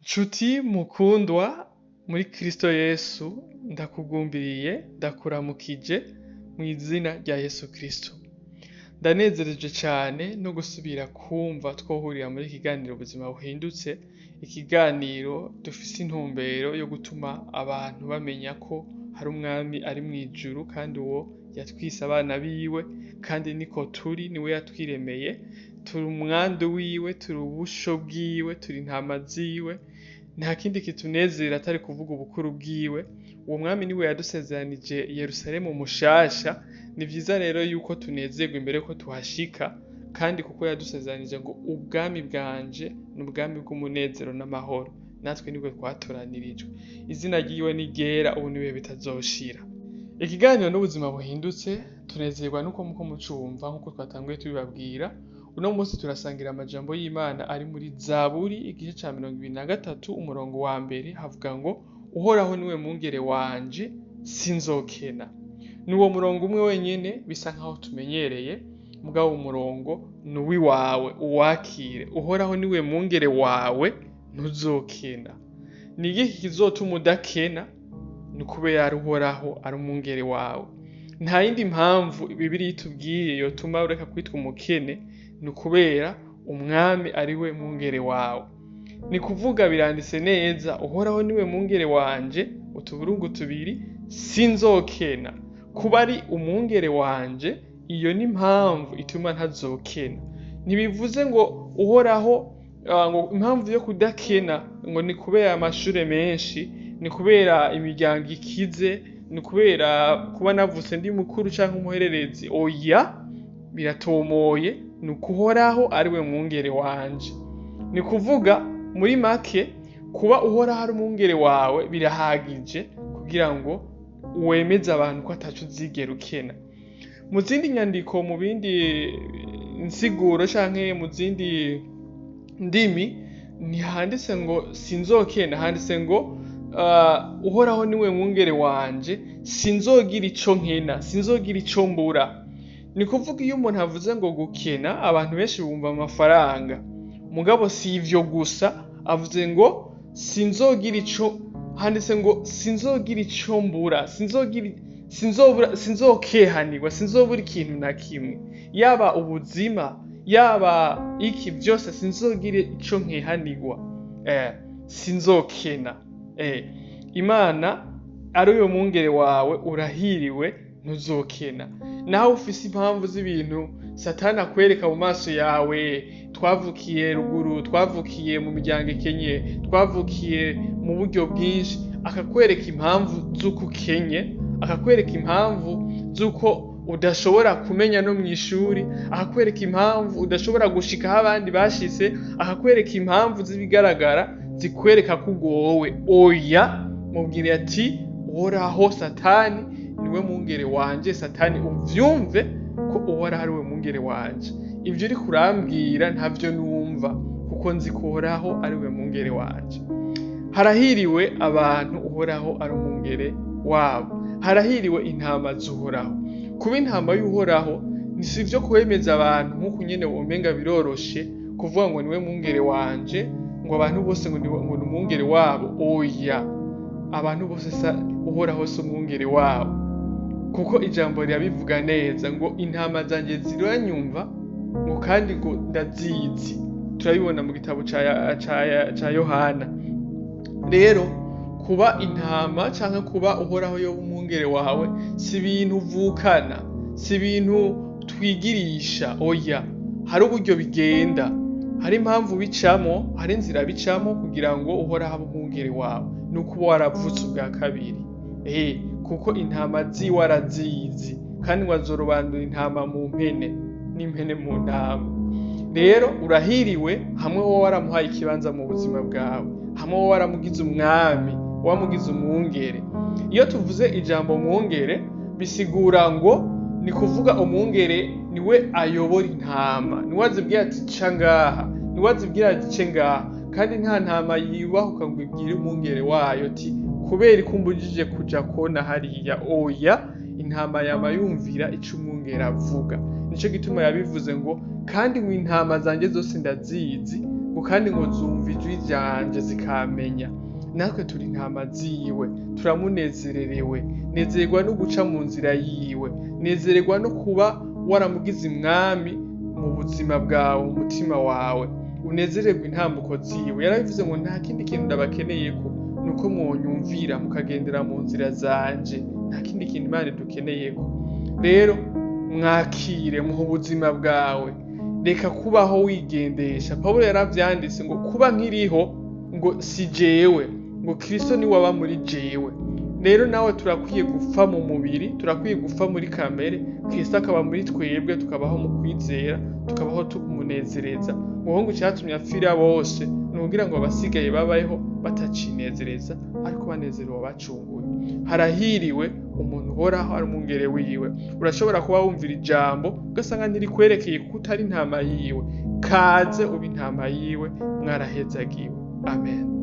Nshuti mukundwa muri Kristo Yesu, ndakugumbiriye, ndakuramukije mw'izina rya Yesu Kristo. Ndanezereje cane no gusubira kumva twohurira muri kiganiro ubuzima buhindutse, ikiganiro dufise intumbero yo gutuma abantu bamenya ko hari umwami ari mw'ijuru kandi uwo yatwise abana biwe kandi niko turi, niwe yatwiremeye, turi umwandu wiwe, turi ubusho bwiwe, turi intama ziwe, nta kindi kitunezera atari kuvuga ubukuru bwiwe. Uwo mwami niwe yadusezeranije Yerusalemu mushasha. Ni vyiza rero yuko tunezerwa imbere yuko tuhashika, kandi kuko yadusezeranije ngo ubwami bwanje ni ubwami bw'umunezero n'amahoro, natwe nibwo twatoranirijwe. Izina ryiwe ni ryera, ubu n'ibihe bitazoshira. Ikiganiro n'ubuzima buhindutse, tunezerwa nuko muko mucumva nkuko twatanguye tubibabwira. Uno munsi turasangira amajambo y'Imana ari muri Zaburi igice ca 23 umurongo wa mbere, havuga ngo Uhoraho niwe mwungere wanje sinzokena. Ni uwo murongo umwe wenyene bisa nkaho tumenyereye, mugabo umurongo ni uwiwawe, uwakire. Uhoraho niwe mwungere wawe, ntuzokena. Ni igiki kizotuma udakena? Ni ukubera ari Uhoraho ari umwungere wawe. Nta yindi mpamvu Bibiliya itubwiye yotuma ureka kwitwa umukene, ni ukubera umwami ari we mwungere wawe. Ni kuvuga biranditse neza, Uhoraho niwe mwungere wanje, utuburungu tubiri, sinzokena. Kuba ari umwungere wanje, iyo ni impamvu ituma ntazokena. Ntibivuze ngo Uhoraho, ngo impamvu yo kudakena ngo ni kubera amashure menshi, ni kubera imiryango ikize, ni kubera kuba navutse ndi mukuru canke umuhererezi. Oya, biratomoye, ni uko Uhoraho ari we mwungere wanje. Ni kuvuga muri make, kuba Uhoraho ari umwungere wawe birahagije kugira ngo wemeze abantu ko ataco uzigera ukena. Mu zindi nyandiko, mu bindi nsiguro canke mu zindi ndimi, ntihanditse ngo sinzokena, handitse ngo Uhoraho niwe mwungere wanje, sinzogira ico nkena, sinzogira ico mbura. Ni kuvuga iyo umuntu avuze ngo gukena, abantu benshi bumva amafaranga. Mugabo si ivyo gusa, avuze ngo sinzogira ico, handitse ngo sinzogira ico mbura, sinzobura, sinzokehanirwa, sinzobura ikintu na kimwe. Yaba ubuzima, yaba iki vyose, sinzogira ico nkehanirwa. Sinzokena. Imana ari uyo mwungere wawe, urahiriwe, ntuzokena. Naho ufise impamvu z'ibintu Satani akwereka mu maso yawe, twavukiye ruguru, twavukiye mu miryango ikenye, twavukiye mu buryo bwinshi, akakwereka impamvu z'uko ukenye, akakwereka impamvu z'uko udashobora kumenya no mw'ishuri, akakwereka impamvu udashobora gushika aho abandi bashitse, akakwereka impamvu z'ibigaragara zikwereka ko ugowe. Oya, mubwire ati Uhoraho Satani niwe mwungere wanje, Satani uvyumve ko Uhoraho ari we mwungere wanje. Ivyo uriko urambwira ntavyo numva, kuko nzi ko Uhoraho ari we mwungere wanje. Harahiriwe abantu Uhoraho ari umwungere wabo, harahiriwe intama z'Uhoraho. Kuba intama y'Uhoraho ni si ivyo kwemeza abantu nk'uko nyene womenga biroroshe kuvuga ngo niwe mwungere wanje, ngo abantu bose ngo ni umwungere wabo. Oya, abantu bose Uhoraho si umwungere wabo, kuko ijambo rirabivuga neza ngo intama zanje ziranyumva, ngo kandi ngo ndazizi. Turabibona mu gitabo ca Yohana. Rero kuba intama canke kuba Uhoraho yoba umwungere wawe si ibintu uvukana, si ibintu twigirisha. Oya, hari uburyo bigenda, hari impamvu bicamo, hari inzira bicamo kugira ngo Uhoraho abe umwungere wawe. Ni ukuba waravutse ubwa kabiri. Kuko intama ziwe arazizi, kandi ngo azorobanura intama mu mpene n'impene mu ntama. Rero urahiriwe hamwe wowe waramuhaye ikibanza mu buzima bwawe, hamwe wowe waramugize umwami, wamugize umwungere. Iyo tuvuze ijambo umwungere, bisigura ngo ni kuvuga umwungere niwe ayobora intama, niwe azibwira ati ca ngaha, niwe azibwira ati ce ngaha. Kandi nta ntama yibahuka ngo ibwire umwungere wayo ati kubera ko umbujije kuja kona hariya. Oya, intama yama yumvira ico umwungere avuga. Nico gituma yabivuze ngo kandi ngo intama zanje zose ndazizi, Ngo kandi ngo zumva ijwi ryanje zikamenya. Natwe turi intama ziwe, turamunezererewe. Nezerwa no guca mu nzira yiwe, nezererwa no kuba waramugize umwami mu buzima bwawe, mu mutima wawe, unezererwe intambuko ziwe. Yarabivuze ngo nta kindi kintu ndabakeneyeko, nuko mwonyumvira mukagendera mu nzira zanje. Nta kindi kintu Imana idukeneyeko. Rero mwakire, muhe ubuzima bwawe, reka kubaho wigendesha. Pawulo yaravyanditse ngo kuba nkiriho ngo si jewe, ngo Kristo niwe aba muri jewe. Rero nawe turakwiye gupfa mu mubiri, turakwiye gupfa muri kamere, Kristo akaba muri twebwe, tukabaho mu kwizera, tukabaho tumunezereza. Ngo icyatumye apfira bose ni ukugira ngo abasigaye babayeho batacinezereza, ariko banezerewe abacunguye. Harahiriwe umuntu uhoraho ari umwungere wiwe. Urashobora kuba wumvira ijambo ugasanga ntirikwerekeye kuko utari intama yiwe. Kaze ube intama yiwe, mwarahezagiwe. Amen.